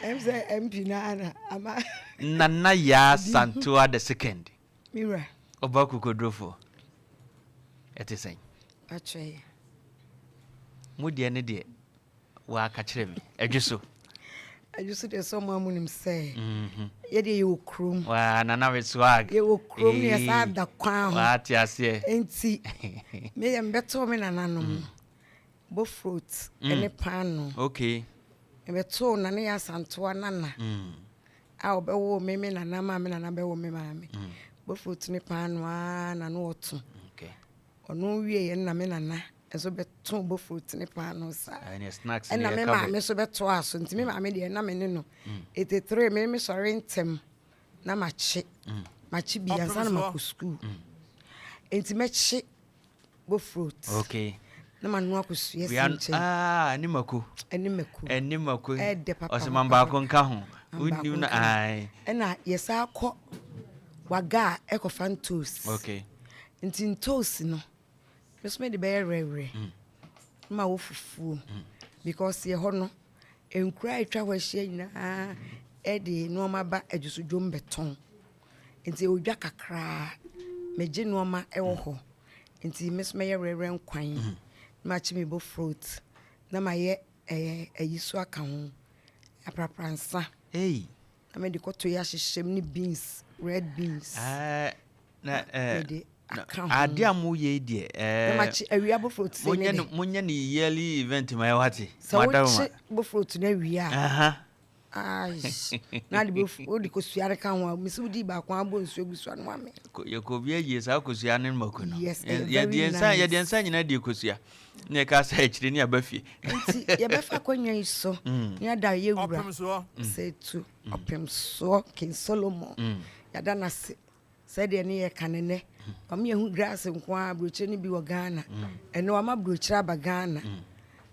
Ɛm sɛ MP na ana ama. Nana Yaa Santoa the second. Mira. Ɔba kokodurofo. Ɛte sɛn? Atwɛn. Mo deɛ ne deɛ waka kyerɛ me. Ɛdwe so. Ɛdwe so deɛ sɛ ɔmo amu nim sɛ. Yɛdeɛ yɛwɔ kurom. Waa nana with swag. Yɛwɔ kurom ne yɛsa da kwan ho. Waa te aseɛ. Nti me yɛ mbɛtoo me nananom. Bofrot ɛne paano. Okay. Mebɛtoo Nana Yaa Asantewaa nana a ɔbɛwoo me me nana maa me nana bɛwoo me maame. Bofrot ne paano ara na na ɔto. Ɔno wieeɛ no na me nana nso bɛtoo bofrot ne paano saa. Ɛna me maame nso bɛtoaa so. Nti me maame deɛ na me ne no 83 me mesɔre ntɛm na makye. Makye bi ansa na makɔ sukuu. Nti mɛkye bofrot. Okay. Na ma noa kosua si nkyɛn. Ah, ɛne mako. Ɛne mako. Ɛne mako. Ɛdɛ papa. Ɔsɛ man baako nka ho. Wonim na ai. Ɛna yɛsa akɔ waga a ɛkɔfa ntoos. Okay. Nti ntoos no, me so mede bɛyɛ werɛwerɛ. Ma wo fufuo. Because yɛ hɔ no, nkura a atwa hɔ ahyia nyinaa ɛde nneɛma ba adwusudwom bɛtɔn. Nti odwa kakraa, megye nneɛma ɛwɔ hɔ. Nti me nso mɛyɛ werɛwerɛ nkwan na makye me bofrot na mayɛ ɛyɛ ayi so aka ho aprapra nsa. Hey. Na mede kɔtɔ yi ahyehyɛ mu ne beans, red beans. Na mede aka ho. Ade a mo yɛ yi deɛ. Na makye awia bofrot sɛ ne de. Monyɛ ne yearly event ma yɛ wate. Sɛ wokye bofrot no awia a. Na de wode kosua no ka ho a, mesi wodi baako abɔ nsuo gu so ano ame. Yɛkɔ obi ayie saa kosua ne mako no. Yes, ɛyɛ very nice. Yɛde nsa nyinaa di kosua. Ne yɛka sɛ akyire ne aba fie. Nti yɛbɛfa akonnwa yi so ne yɛada yɛwura sɛ tu ɔpemsoɔ King Solomon. Yɛada no ase sɛdeɛ ne yɛka no nnɛ. Wama yɛhu grass nko ara, aburokyire no bi wɔ Ghana. Ɛnɛ wama aburokyire aba Ghana.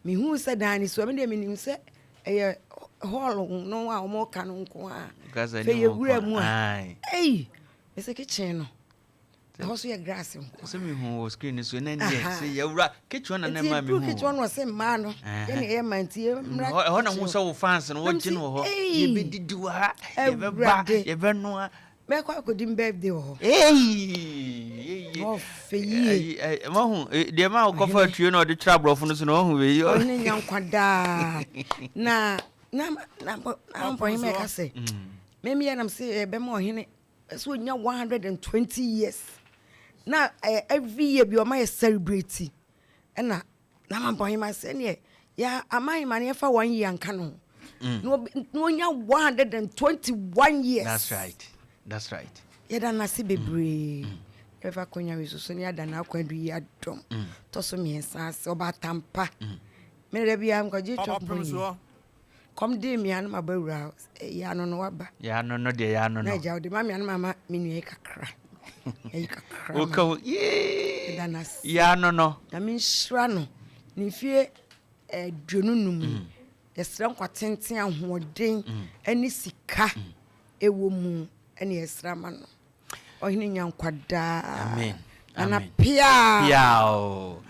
Mehuu sɛ dan no si hɔ, me deɛ menim sɛ ɛyɛ hall no a wɔka no nko a. Fɛ yɛwura mu a, ei, mesɛ kitchen no, ɛhɔ so yɛ grass nko. Sɛ mehu wɔ screen no so na neɛ sɛ yɛwura kitchen na na ma mehu. Nti kitchen no ɔsɛ mmaa no, yɛne ɛyɛ ma nti yɛmmra. Ɛhɔ na hu sɛ wo fans no wɔgye no wɔ hɔ. Yɛbɛdidi wɔ ha, yɛbɛba, yɛbɛnoa. Mɛkɔ akɔdi m birthday wɔ hɔ. Ɔfɛ yie. Mahu deɛ ma wokɔfa atuo na ɔde twerɛ aborɔfo no so na wahu wei. Ɔhene nya nkwa daa. Na na na mpɔhene ɛka sɛ mɛmi yɛ nam sɛ ɛbɛma ɔhene ɛsɛ ɔnya 120 years. Na every year bi ɔma yɛ celebrate. Ɛna na ma mpɔhema sɛ neɛ yɛ ama ahema no yɛfa 1 year nka no ho. Na ɔnya 121 years. That's right. That's right. Yɛda no ase bebree. Yɛbɛfa akonnwa wei so so ne yɛada n'akwan yi adɔm. Tɔ so mmiɛnsa ase ɔba atampa. Mene da biara nkɔgye twɛ mpɔnyi. Kɔm de mmea no ma bawura yɛ ano no waba. Yɛ ano no deɛ yɛ ano no. Na agya ɔde ma mmea no ma me nua yi kakra. Ɛyi kakra. Woka wo yee. Yɛda no ase. Yɛ ano no. Nyame nhyira no. Ne mfie 25 yi. Yɛsrɛ nkwa tenten ahoɔden ne sika ɛwɔ mu ɛne yɛsrɛ ama no. Ɔhene nya nkwa daa. Amen. Nana pia. Pia o.